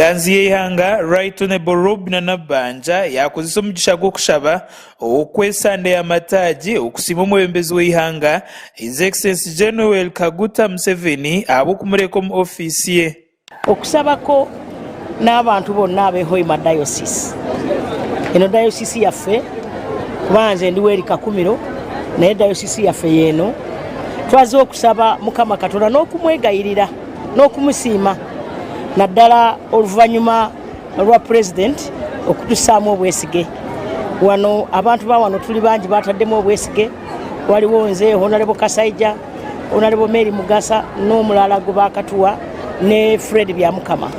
Enganzi y'eihanga Right Honourable Robinah Nabbanja yaakozesa omugisha gw'okushaba okw'esande y'amataagi okusiima omwebembezi w'eihanga His Excellency Gen Yoweri Kaguta Museveni ahabw'okumureka omu ofiisi ye. Okusabako n'abantu bonna ab'e Hoima Diocese. Eno Diocese yaffe kuba nze ndi w'eri Kakumiro naye Diocese yaffe y'eno. Twazze okusaba Mukama Katonda n'okumwegayirira n'okumusiima naddala oluvannyuma lwa Pulezidenti okutussaamu obwesige. Wano abantu ba wano tuli bangi baataddemu obwesige, waliwo nze Honalebo Kasaija, Honalebo Mary Mugasa n'omulala gwe baakatuwa ne Fred Byamukama.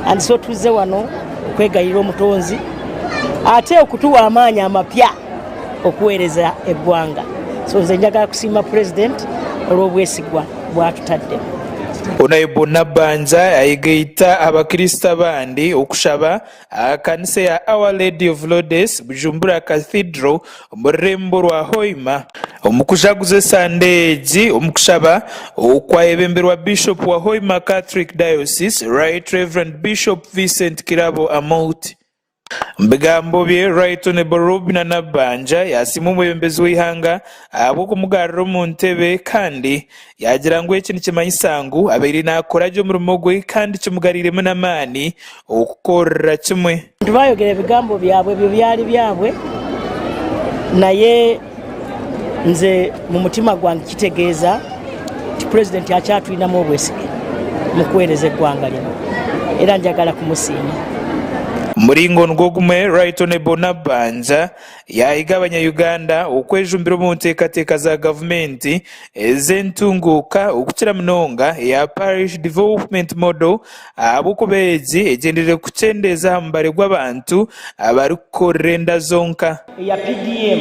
And so tuzze wano okwegayirira Omutonzi ate okutuwa amaanyi amapya okuweereza eggwanga. So nze njagala kusiima Pulezidenti olw'obwesigwa bw'atutaddemu. Honourable Nabbanja ayegaita abakristo abandi okushaba aha kanisa ya Our Lady of Lourdes Bujumbura Cathedral omu rurembo rwa Hoima. Omu kujaguza esande egi omu kushaba okwayebemberwa Bishop wa Hoima Catholic Diocese Right Rev Bishop Vincent Kirabo Amooti. Omu bigambo bye, Right Honourable Robinah Nabbanja yaasiima omwebembezi w'eihanga ahabw'okumugarura omu ntebe kandi yaagira ngu eki nikimanyisa ngu abaire naakora gye omurimo gwe kandi kimugariiremu n'amaani okukorera kimwe. Abantu baayogera ebigambo byabwe, ebyo byari byabwe, naye nze mu mutima gwange kitegeeza nti Pulezidenti akyatwinamu obwesige mu kuweereza eggwanga lino era njagala kumusiima. Omuringo nigwo gumwe, Right Honourable Nabbanja yaahiga abanya-Uganda okwejumbira omu nteekateeka za gavumenti ez'entunguuka okukira munonga eya Parish Development Model ahabw'okuba egi egyendereire kukyendeeza aha mubare gw'abantu abarikukorera enda zonka. Eya PDM.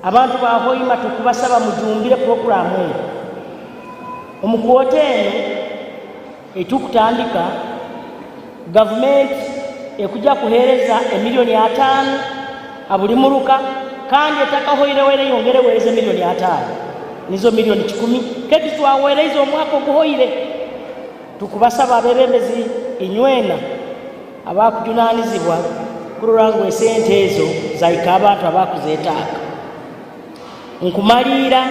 Abantu ba Hoima tukubasaba mujumbire puroguramu enu. Omu kwota enu eitukutandika, gavumenti ekuja kuhereza emilioni atano habuli muruka kandi etakahoireho era eyongere ewereze emilioni atano, nizo milioni kikumi nk'ezi twawereize omwaka oguhoire. Tukubasaba abebembezi inywena Abaakujunanizibwa kurora ngu esente ezo zahika abantu abakuzetaaga. Nkumaliira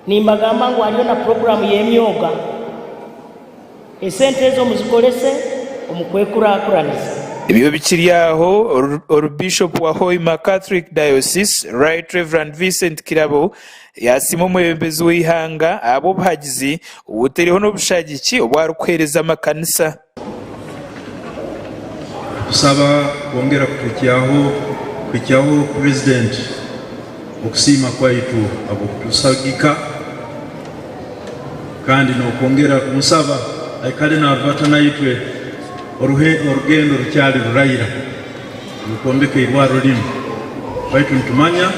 nimbagamba ngu hariyo na puroguramu y'emyoga. Esente ezo muzikorese omu kwekurakuraniza. Ebyo bikiri aho, oru Bishop wa Hoima Catholic Diocese, Right Rev Vincent Kirabo yasiima omwebembezi w'eihanga ahabw'obuhagizi obutaireho n'obushagiki obu arikuheereza amakanisa. Tusaba kwongera kutuhikyaho kuhikyaho Purezidenti okusiima kwaitu habw'okutusagika kandi n'okwongera kumusaba aikale narubata naitwe orugendo rukyali ruraira orw'okwombeka eirwarro linu baitu nitumanya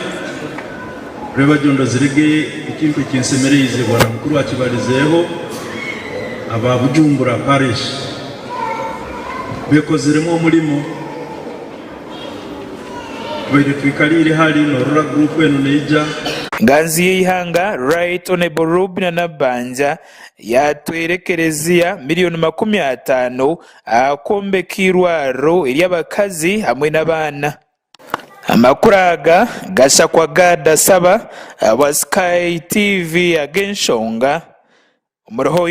Rwebagyo ndozirege ekintu ekinsemereize bwana mukuru akibalizeeho aba Bujumbura parish bekoziremu omulimo tubaire twikaliire hali norora group enu neija. Enganzi y'eihanga Right Honourable Robinah Nabbanja yaatwera ekereziya miriyoni 50 aha kwombeka eirwariro ery'abakazi hamwe n'abaana. Amakuru aga gashakwa Gad Asaba ahabwa Sky TV ag'enshonga omuri Hoima.